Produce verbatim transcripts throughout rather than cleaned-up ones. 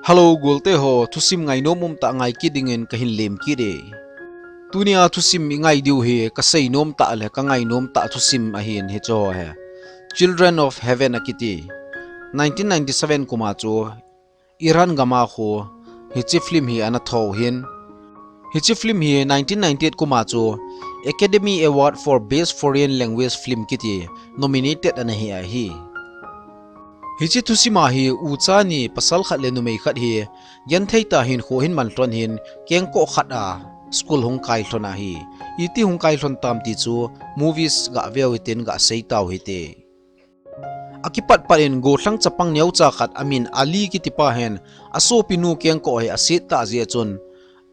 Hello, golte ho, thusim ngainom umtah ngai kit dingin kahin lem kit e. Tunia thusim ingai diu hi kasei nom tah le kangai nom tah thusim ahin hiche ho hi. Children of Heaven akiti. Nineteen ninety-seven kuma chu Iran gama khu hiche film hi ana thou hin. Hiche film hi nineteen ninety-eight kuma chu Academy Award for Best Foreign Language Film kiti nominated ana hi ahi. Hiche thusima hi ucha ni pasal khat le numei khat hi genthei tah hinkho ahin man lhon hin kengkoh khat a school hung kai lhon ahi. Iti hung kai lhon tam ti chu movies gah veu hitin gah sei tau hite. Akipat pat in gollhang chapang neocha khat amin Ali kiti pa hin asopinu kengkoh hi aset tah jeh chun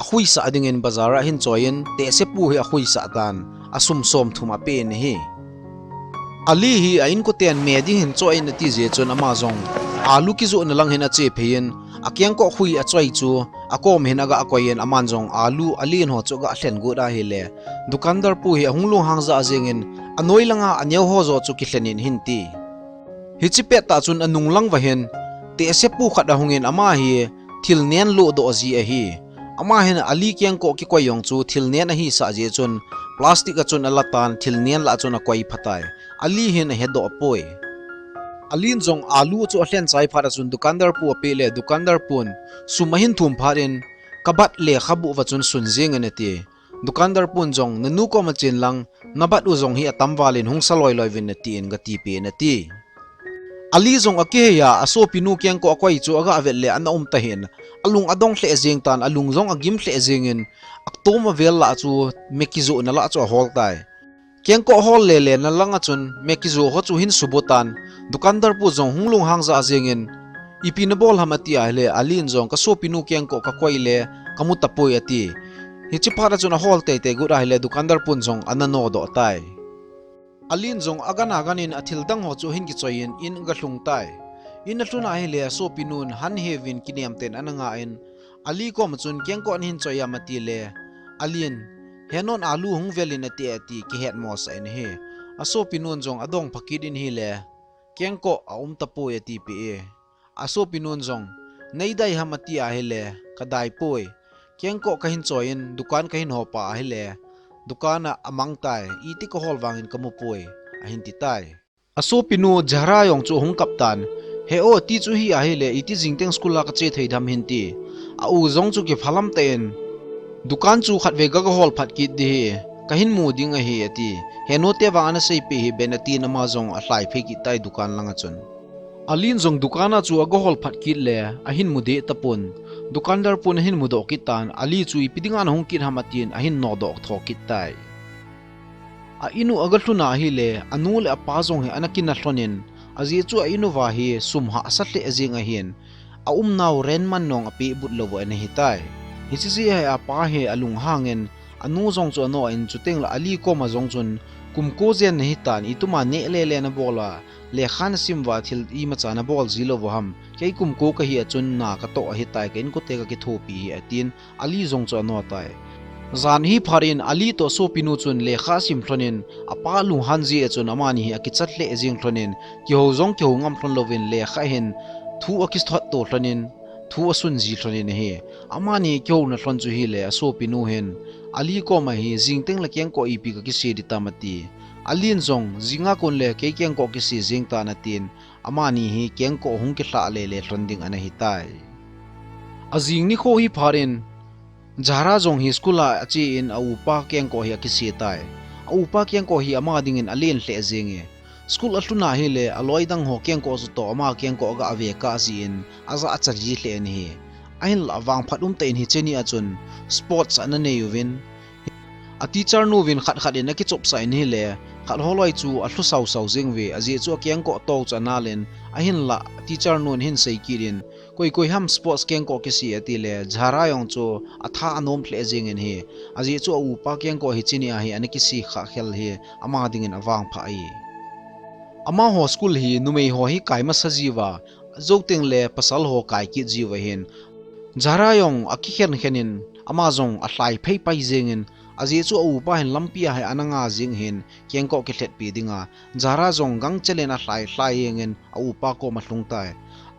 akhuisah dingin bazar a ahin choi in tehsepu hi akhuisah tan asum somthum apen ahi. Ali hi a inkoten me ding hin choi in ati jeh chun ama jong alu kijohna lang hin ache phei in akengkoh khui achoi chu akom hin agah koi in aman jong alu alen ho chu agah lhen got ahile dukandar pu hi ahung lunghang jah jeng in anoi langa aneo ho joh chu kilhen in ahin ti. Hiche pettah chun anung lang uva hin tehsepu khat ahung in ama hi thil nen lodoh ji ahi. Ama hin Ali kengkoh kikoi jong chu thil nen ahisah jeh chun plastic a chun ala tan thil nen lah a chun akoi phatai. Ali hin ahedoh poi. Ali in jong alu chu alhen chai phat a chun dukandar pu apeh le dukandar pun sum ahin thum phat in kabat lekhabu uva chun sun jeng in ati. Dukandar pun jong nanu koma chen lang nabat u jong hi atam val in hung sa loi loi uvin atin gati pen ati. Ali jong akihei a asopinu kengkoh akoi chu agah vet le ana um tahin alung adong lheh jeng tan alung jong agim lheh jeng in atom avel lah chu me kijohna lah chu ahol tai. Kengkoh hol lele na lang a chun me kijoh ho chu hin subo tan dukandar pu jong hung lunghang jah jeng in ipi nabol ham ati ahile Ali in jong kasopinu kengkoh kakoi le kamu tapoi ati. Hiche phat a chun ahol teitei got ahile dukandar pun jong ana nodoh tai. Ali in jong agan agan in athil dang ho chu ahin kichoi in in aga lhung tai. In alhun ahile asopinun han heuvin kinem ten ana nga in Ali koma chun kengkoh nahin choi am ati le Ali in henon alu hung vel in ati ati kihet mosah in ahi. Asopinun jong adong pha kit in ahile kengkoh aum tapoi atipeh e. Asopinun jong neidai ham ati ahile kadai poi. Kengkoh kahin choi in dukan kahin hopa ahile dukan a amang tai iti kahol vangin kamu poi ahin ti tai. Asopinu Zahra jong chu ahung kap tan he o ti chu hi ahile iti jingteng school a kache thei dem hin ti. A u jong chu kiphalam tah in dukan chu khatvei gagahol phat kit ding hi kahin mu ding ahi ati. Henote vang ana seipeh hi ben atin ama jong alhai phei kit tai dukan lang a chun. Ali in jong dukan a chu agahol phat kit le ahin mu deh tapon. Dukandar pun ahin mudoh kit tan Ali chu ipi dinga nahung kit ham atin ahin nodoh tho kit tai. A in u aga lhun ahile anu le apa jong hi ana kina lhon in ajeh chu a in uva hi sum hahsa lheh jeng ahin aumnau rent man jong apeh but lou u ana hitai. Hiche jeh a hi apa hi alunghang in anu jong chu anoh in chuteng le Ali koma jong chun kum ko jen nahi tan ituma neh lele nabol a lekha nasim uva thil imacha nabol ji lou u ham kei kum ko kahi a chun na katoh ahitai ka inkote kakithopi hi atin Ali jong chu anoh tai. Jan hi phat in Ali toh sopinu chun lekha asim lhon in apa lunghan jeh a chun amani hi akichat lheh jeng lhon in kihou jong kihou ngam lhon louvin lekha hin thu akithot to lhon in thu asun ji lhon in ahi. Amani kihouna lhon chu hile asopinu hin Ali koma hi jingteng le kengkoh ipi kakise ding tam ati. Ali in jong jinga kon le kei kengkoh kise jeng tan atin amani hi kengkoh hung kilhah lele lhon ding ana hitai. Ajing nikho hi phat in Zahra jong hi school a ache in a upa kengkoh hi akise tai. A upa kengkoh hi ama dingin alen lheh jeng e. School alhun ahile aloi dang ho kengkoh chu toh ama kengkoh aga ve kah jeh in ajachat ji lheh in ahi. Ahinlah vangphat umtah in hiche ni a chun sports ana nei uvin a teacher nu vin khat khat in akichopsah in ahile khat holoi chu alhu sau sau jeng uve ajeh chu akengkoh tou chu anal in ahinlah teacher nun ahin sei kit in koi koi ham sports kengkoh kise atile Zahra jong chu atha anom lheh jeng in ahi. Ajeh chu a upa kengkoh hiche ni a hi ana kise khah khel hi ama dingin avangpha ahi. Amaho school hi numei ho hi kai masa jiuva, jouteng le pasal ho kai kit jiuva hin. Zahra jong akikhen khen in ama jong alhai phei pai jeng in, ajeh chu a upa hin lampi a hi ana nga jeng hin, kengkoh kilhetpi dinga Zahra jong gangchel in alhai lhai jeng in a upa koma alhung tai.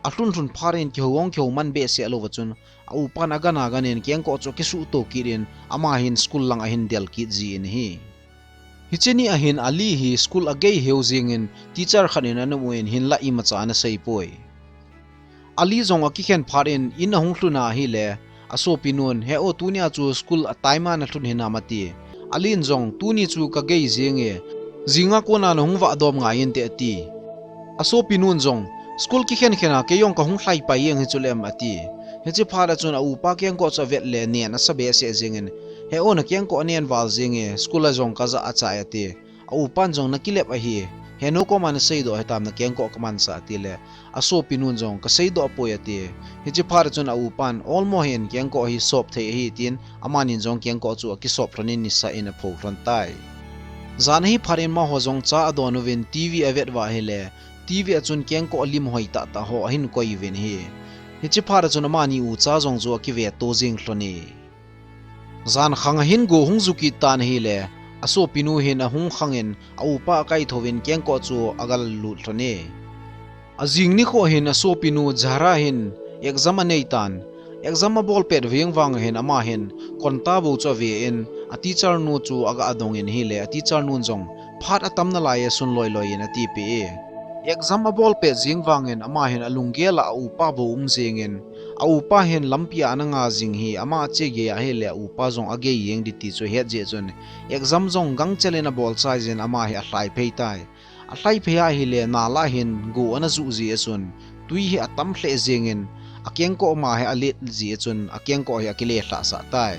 alhun lhun phat in kihou hong kihou man behseh lou va chun, a upan agan agan in kengkoh chu akisuhto kit in, ama hin school lang ahin del kit jin ahi. Hiche ni ahin Ali hi school agei heu jingin teacher khat in ana mu in hinlah imacha ana seipoi. Ali jong akikhen phat in in ahung lhun ahile, asopinun, "He o, tunia chu school a time a nalhun hinam?" ati. Alin jong, "Tuni chu kagei jinge, jinga kona nahung vah dom ngai inte," ati. Asopinun jong, "School kikhen khen a kei jong kahung lhai pai jeng hi chulem," ati. Hiche phat a chun a upa kengkoh chu avet le nen asa behseh jingin, "He o, nakengkoh anen val jinge, school a jong kajah achai," ati. A upan jong, "Nakilep ahi, henu koma naseidoh hitam, nakengkoh kamansah," atile, asopinun jong, "Kaseidoh poi," ati. Hiche phat a chun a upan, "Olmo hin kengkoh hi sop thei ahi," tin, amanin jong kengkoh chu akisop lhon in nisa in apho lhon tai. Jan ahi phat in amaho jong cha adon uvin TV avet uva ahile, TV a chun kengkoh lim hoi tah tah ho ahin koi uvin ahi. Hiche phat a chun amani ucha jong chu akive to jing lhon e. Jan khang ahin go hung ju kit tan ahile, asopinu hin ahung khangin a upa akaithouvin kengkoh chu aga lut lhon e. Ajing nikho hin asopinu Zahra hin exam anei tan, exam abol pet veng vang hin ama hin konta bou chu ave in, a teacher nu chu aga adong in ahile, a teacher nun jong, "Phat atam nalai e, sun loi loi in," atipeh e. Exam abol pet jing vangin ama hin alunggel a a upa bou um jingin, a upa hin lampi a ana nga jing hi ama ache gei ahile, a upa jong agei jeng ding ti chu ahet jeh chun, exam jong gangchel in abol chai jin ama hi alhai phei tai. Alhai phei ahile, nal a hin go ana ju jeh chun, tui hi atam lheh jingin, akengkoh ma hi alet jeh chun, akengkoh hi akile lhah sah tai.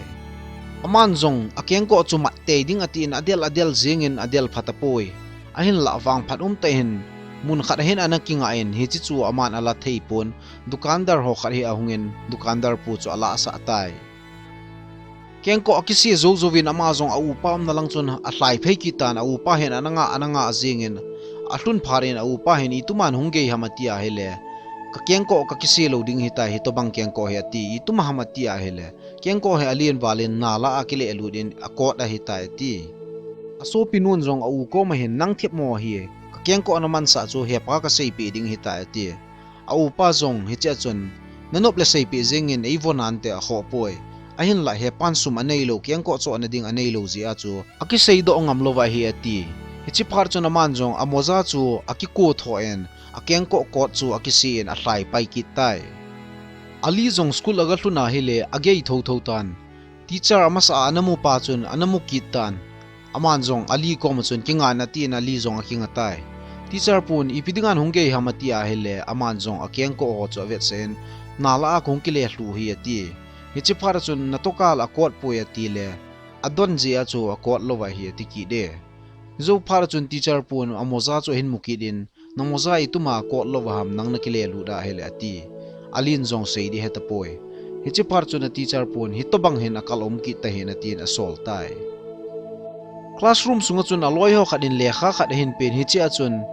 Aman jong akengkoh chu mat tei ding atin adel adel jingin adel pha tapoi. Ahinlah vangphat umtah in mun khat ahin ana kingah in, hiche chu aman ala thei pon, dukandar ho khat hi ahungin, dukandar pu chu alah sah tai. Kengkoh akise jou jouvin ama jong a upa umna lang chun alhai phei kit tan, a upa hin ana nga, ana nga jingin, alhun phat in a upa hin, "Ituma nahung gei ham?" ati ahile, "Kakengkoh kakise lou ding ahitai, hitobang kengkoh hi," ati. "Ituma ham?" ati ahile, "Kengkoh hi alen valin nal a akile lut in akot ahitai," ati. Asopinun jong a u koma hin, "Nang themmo ahi, kakengkoh namansah chu hepa kaseipeh ding ahitai," ati. A upa jong hiche a chun, "Nanop le seipeh jingin eivon ante akhoh poi. Ahinlah hepan sum aneilou, kengkoh chohna ding aneilou jeh a chu akiseidoh ngam louva ahi," ati. Hiche phat chun aman jong a moja chu akiko thoh in, akengkoh kot chu akise in alhai pai kit tai. Ali jong school aga lhun ahile, agei thotho tan. Teacher amasa a ana mu pa chun ana mu kit tan. Aman jong Ali koma chun, "Kinga in," atin Ali jong akinga tai. Teacher pun, "Ipi dinga nahung gei ham?" ati ahile, aman jong akengkoh ho chu avetsah in, "Nal a kahung kile lhu ahi," ati. Hiche phat a chun, "Natoh kal akot poi," atile, adon jeh a chu akot louva ahi ati kit e. Jou phat a chun teacher pun a moja chu ahin mu kit in, "Namoja ituma kot louva ham, nang nakile lut ahile," ati. Alin jong sei ding ahetapoi. Hiche phat chun a teacher pun hitobang hin akal um kit tahih in atin asol tai. Classroom sunga chun aloi ho khat in lekha khat ahin pen, hiche a chun,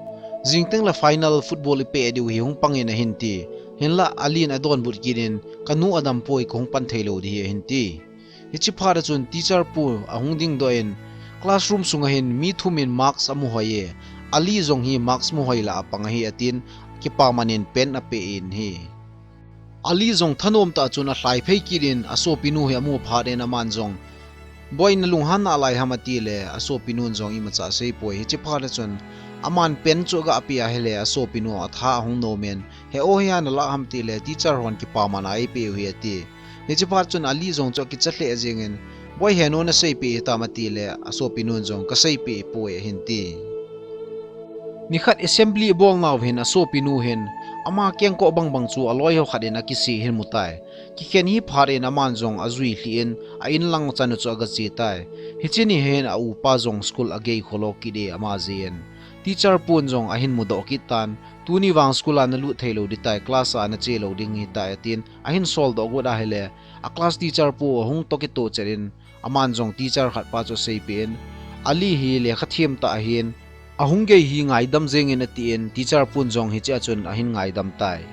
"Jingteng le final football ipeh diu ahi, hung pang in," ahin ti. Hinlah Alin adonbut kit in, "Kanu adam poi, kahung pan thei lou ding ahi," ahin ti. Hiche phat a chun teacher pu ahung dingdoh in, classroom sunga hin mi thum in mask amu hoi e, Ali jong hi mask mu hoi lah a apang ahi atin, kipaman in pen apeh in ahi. Ali jong thanom tah chun alhai phei kit in, asopinu hi amu phat in aman jong, "Boi, nalunghan nalai ham?" atile, asopinun jong imacha aseipoi. Hiche phat a chun aman pen chu aga peh ahile, asopinu atha ahung nom in, "He o, hia nalah ham?" atile, "Teacher hon kipaman a eipeh u ahi," ati. Hiche phat chun Ali jong chu akicha lheh jingin, "Boi, henu naseipeh hitam?" atile, asopinun jong, "Kaseipeh poi," ahin ti. Nikhat assembly abolnau hin asopinu hin, ama kengkoh bangbang chu aloi ho khat in akise ahin mu tai. Kikhen hi phat in aman jong ajui lhih in, a inlang chan u chu aga che tai. Hiche ni hin a upa jong school agei kholou kit e ama jeh in. Teacher pun jong ahin mudoh kit tan, "Tuni vang school a nalut thei lou ding tai, class a nache lou ding ahitai," atin, ahin soldoh got ahile, a class teacher pu ahung toh kitoh chet in, aman jong teacher khat pa chu aseipeh in, "Ali hi lekha them tah ahin, ahung gei hi ngaidam jengin," atin, teacher pun jong hiche a chun ahin ngaidam tai.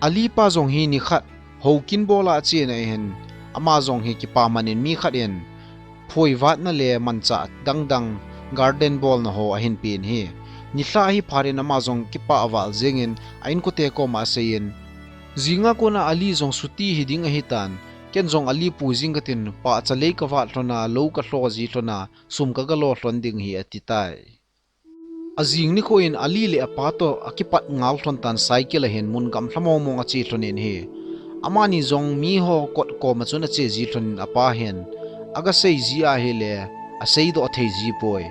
Ali pa jong hi nikhat, houkin bol a ache na hin, ama jong hi kipaman in mi khat in, phoi vatna le manchah dangdang garden bolna ho ahin pen ahi. Nilhah ahi phat in ama jong kipah val jeng in a inkote koma asei in, jinga kona Ali jong chuti hiding ahitan, ken jong Ali pui jing katin, pahcha lei kavat lhon a, lou kalho ji lhon a, sum kagalo lhon ding ahi, ati tai. Ajing nikho in Ali le apa toh akipat ngal lhon tan, cycle a hin mun gamla mong mong ache lhon in ahi. Amani jong miho kot koma chun ache ji lhon in apa hin agasei ji ahile aseidoh thei ji poi.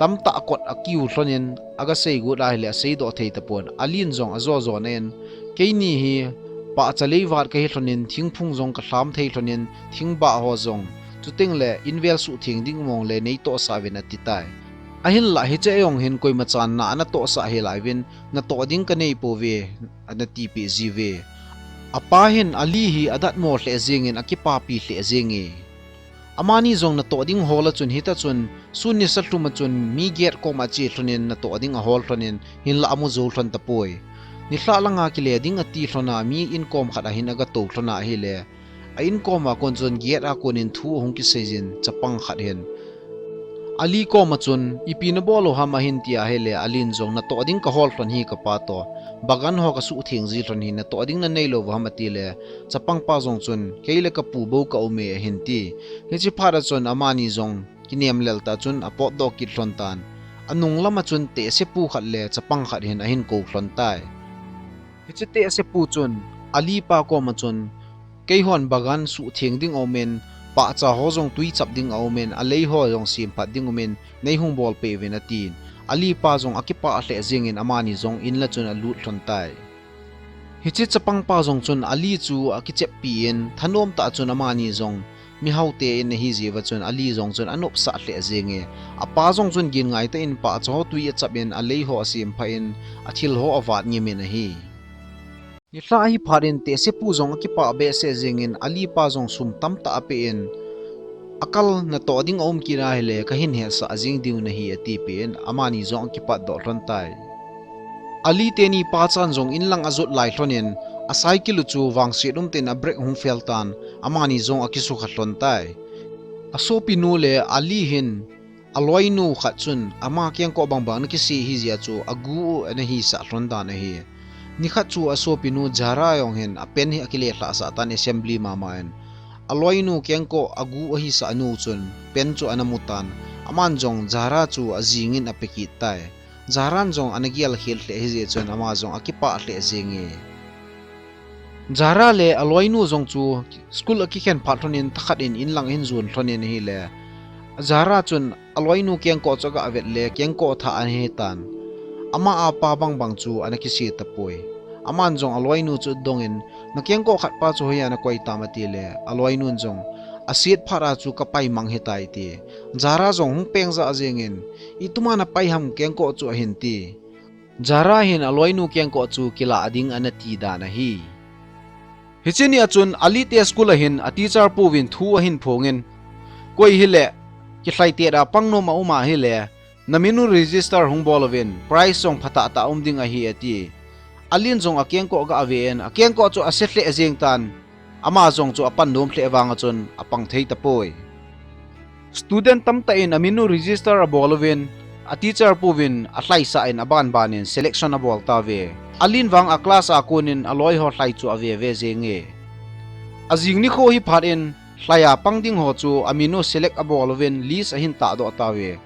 Tamtah kot akiu lhon in agasei got ahile aseidoh thei tapon. Ali in jong ajo jo na in, keini hi pahcha lei vat kahi lhon in, thingphung jong kalham thei lhon in, thingbah ho jong, chuteng le invel suhtheng ding mong le neitohsah uvin, ati tai. Ahinlah hiche jong hin koima chan na ana tohsah hih lai uvin, natoh ding kanei pouve, ana tipeh ji uve. Apa hin Ali hi adatmo lheh jeng in akipapi lheh jeng e. Amani jong natoh ding hol a chun hita chun, sun nisa lhum a chun mi gate koma ache lhon in natoh ding ahol lhon in, hinlah amu jou lhon tapoi. Nilhah langa kile ding ati lhon a, mi inkom khat a hin agatou lhon a ahile, a inkom a kon chun gate a kon in thu ahung kisei jin, chapang khat hin Ali koma chun, ipi nabol u ham, ahin ti ahile, Ali in jong, natoh ding kahol lhon hi kapa toh, bagan ho kasuhtheng ji lhon hi, natoh ding nanei lou u ham, ati le, chapang pa jong chun, kei le kapu bou ka um e, ahin ti. Hiche phat a chun amani jong kinem lel tah chun apotdoh kit lhon tan. Anung lam a chun tehse pu khat le chapang khat hin ahin kou lhon tai. Hiche tehse pu chun Ali pa koma chun, keihon bagan suhtheng ding aum in, pahcha ho jong tui chap ding aum in, alei ho jong semphat ding um in, nei hung bolpeh uvin, atin. Ali pa jong akipah lheh jeng in amani jong inla chun alut lhon tai. Hiche chapang pa jong chun Ali chu akicheppi in, thanom tah chun amani jong mihao te in ahi jeh uva chun Ali jong chun anopsah lheh jeng e. Apa jong chun gin ngai tah in pahcha ho tui achap in, alei ho asemphat in, athil ho avat ngim in ahi. Nilhah ahi phat in tehse pu jong akipah behseh jeng in, Ali pa jong sum tamtah apeh in, akal natoh ding aum kit ahile kahin hetsah jeng diu nahi, atipeh in, amani jong akipatdoh lhon tai. Ali teni pachan jong inlang ajot lai lhon in, a cycle u chu vangset umtah in a brake hung fail tan, amani jong akisukha lhon tai. Asopinu le Ali hin, aloinu khat chun ama kengkoh bangbang ana kise ahi jeh a chu agu u ana hisah lhon dan ahi. Nikhat chu asopinu Zahra jong hin a pen hi akile lhahsah tan, assembly mama in. Aloinu kengkoh agu ahisah nu chun pen chu ana mu tan, aman jong Zahra chu ajing in ape kit tai. Zahra in jong ana gelkhel lheh ahi jeh chun ama jong akipah lheh jeng e. Zahra le aloinu jong chu school akikhen phat lhon in thakhat in inlang ahin jon lhon in ahile, Zahra chun aloinu kengkoh chu aga vet le kengkoh thah ana hitan. Ama apa bangbang chu ana kise tapoi. Aman jong aloinu chu adong in, na kengkoh khat pa chu hoiya nakoi tam, ati le, aloinun jong, aset phat a chu kapai mang hitai, ati. Zahra jong hung peng jah jeng in, ituma napai ham kengkoh chu, ahin ti. Zahra hin aloinu kengkoh chu kilah ding ana ti dan ahi. Hiche ni a chun Ali te school a hin a teacher pu vin thu ahin phong in, koi hile, kilhai tet a pang nom aum ahile, na min u register hung bol uvin, prize jong phatah tah um ding ahi, ati. Ali in jong akengkoh aga ve in, akengkoh chu ase lheh jeng tan, ama jong chu apan nom lheh vang a chun apang thei tapoi. Student tamtah in amin u register abol uvin, a teacher pu vin alhaisah in aban ban in selection abol tauve. Ali in vang a class a kon in aloi ho lhai chu ave ve jeng e. Ajing nikho hi phat in lhai a pang ding ho chu amin u select abol uvin list ahin tahdoh tauve.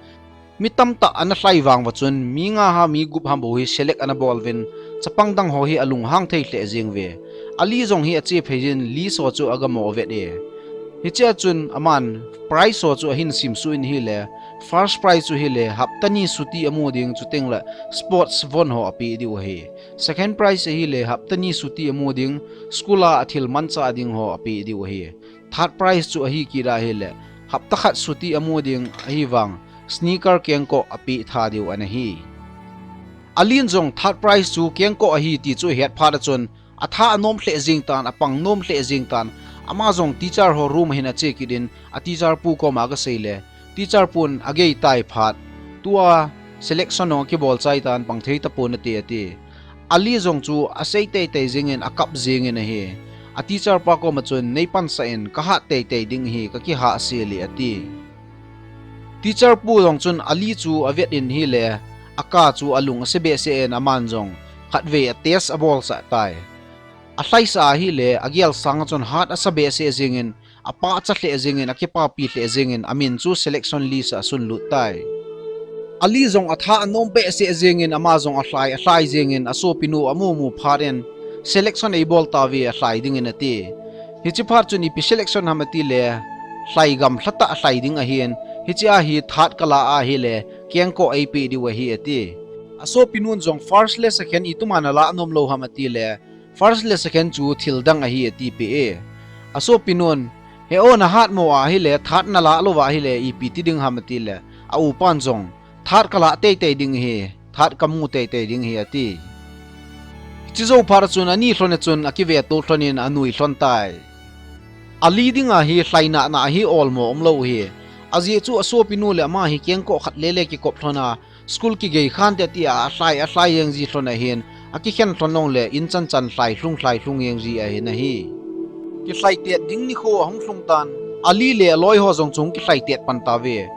Mi tamtah ana lhai vang uva chun mi nga ham mi gup ham bou hi select ana bol uvin, chapang dang ho hi alunghang thei lheh jeng uve. Ali jong hi ache phei in list ho chu aga mo vet e. Hiche a chun aman prize ho chu ahin simsuh in ahile, first prize chu ahile hapta ni chuti amu ding, chuteng le sports von ho apeh diu ahi. Second prize ahile hapta ni chuti amu ding, school a athil manchah ding ho apeh diu ahi. Third prize chu ahi kit ahile, hapta khat chuti amu ding ahivang, sneaker kengkoh apeh tha diu ana hi. Ali in jong third prize chu kengkoh ahi ti chu ahet phat a chun, atha anom lheh jeng tan, apang nom lheh jeng tan, ama jong teacher ho room a hin ache kit in, a teacher pu koma aga sei le, teacher pun agei tai phat, tua selection ho kibol chai tan, pang thei tapon nate, ati. Ali jong chu asei teitei jeng in, akap jeng in ahi. A teacher pa koma chun, nei pansah in, kahat teitei ding ahi, kakihah sel e, ati. Teacher pu jong chun Ali chu avet in ahile, a car chu alung ase behseh in aman jong khatvei a test abolsah tai. Alhaisah ahile, agel sanga chun hat asa behseh jengin, apahcha lheh jengin, akipapi lheh jengin, amin chu selection list a asunlut tai. Ali jong atha anom behseh jengin, ama jong alhai, alhai jengin, asopinu amu mu phat in, selection eibol tauve alhai dingin ati. Hiche phat chun ipi selection ham atile, lhai gamlha tah lhai ding ahin, hiche a hi third colour ahile, kengkoh eipeh diu ahi ati. Asopinun jong first le second ituma nalah nom lou ham atile, first le second chu thil dang ahi atipeh e. Asopinun, he o nahat mo ahile, third nalah louva ahile, ipi ti ding ham atile, aupan jong, third kalah teitei ding ahi, third kamu teitei ding ahi ati. Hiche jou phat a chun ani lhon a chun akiveto lhonin anui lhon tai. Ali dinga hi lhai nahna hi olmo umlou ahi. Ajeh chu asopinu le ama hi kengkoh khat lele kikop lhon a, school kigei khante tia alhai, alhai jeng ji lhon ahin, akikhen lhon jongle in chanchan lhai lhung, lhai lhung jeng ji ahin ahi. Kilhai tet ding nikho ahung lhung tan, Ali le aloi ho jong chu hung kilhai tet pan tauve.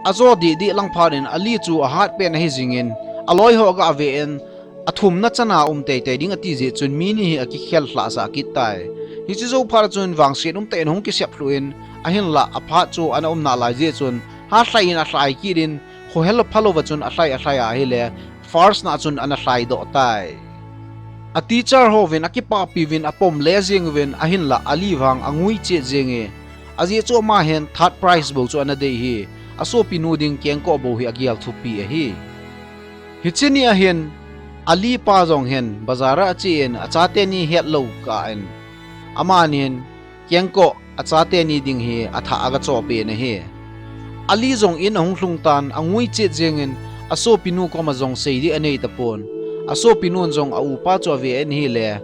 Ajo dih dih lang phat in Ali chu ahat pen ahi jingin, aloi ho agah ve in, athumna chana um teitei ding ati jeh chun mi ni hi akikhel lhahsah kit tai. Hiche jou phat a chun vangset umtah in hung kisep lhuh in, ahinlah aphat chu ana um nalai jeh chun, hat lhai in alhai kit in, khohel phalou va chun alhai alhai ahile, first na chun ana lhai doh tai. A teacher hovin akipapi uvin apom le jeng uvin ahinlah Ali vang angui chet jenge. Ajeh chu ama hin third prize bou chu ana dei ahi, asopinu ding kengkoh bou hi agel thupi ahi. Hiche ni ahin, Ali pa jong hin bazar a achen achate ni hetlou kah in, amanin kengkoh achate ni ding hi athah aga chohpeh in ahi. Ali jong in ahung lhung tan angui chet jengin asopinu koma jong sei ding anei tapon. Asopinun jong aupa chu ave in ahile,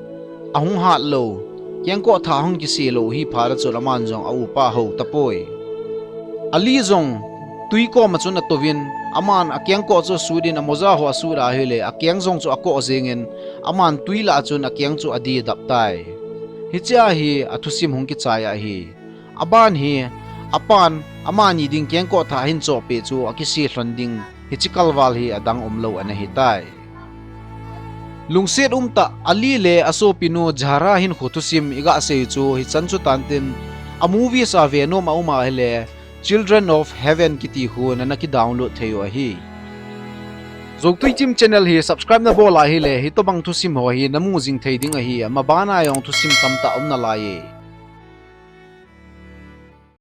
ahung hat lou, kengkoh thah hung kise lou hi phat a chun aman jong aupa hou tapoi. Ali jong twi koma chun atouvin, aman akengkoh chu asut in amoja ho asut ahile, akeng jong chu akoh jengin, aman twi lah a chun akeng chu adidap tai. Hiche a hi athusim hung kichai ahi. Aban hi, apan, amani ding kengkoh thah ahin chohpeh chu akise lhon ding, hiche kalval hi adang umlou ana hitai. Lungset umtah Ali le asopinu Zahra hinkho thusim iga sei chu hichan chu tantin, a movies a ve nom a um ahile, Children of Heaven kiti khu nana kidownload thei u ahi. Joutui Chim channel hi subscribe nabol ahile, hitobang thusim ho hi namu jing thei ding ahi, amaban a jong thusim tamtah um nalai e.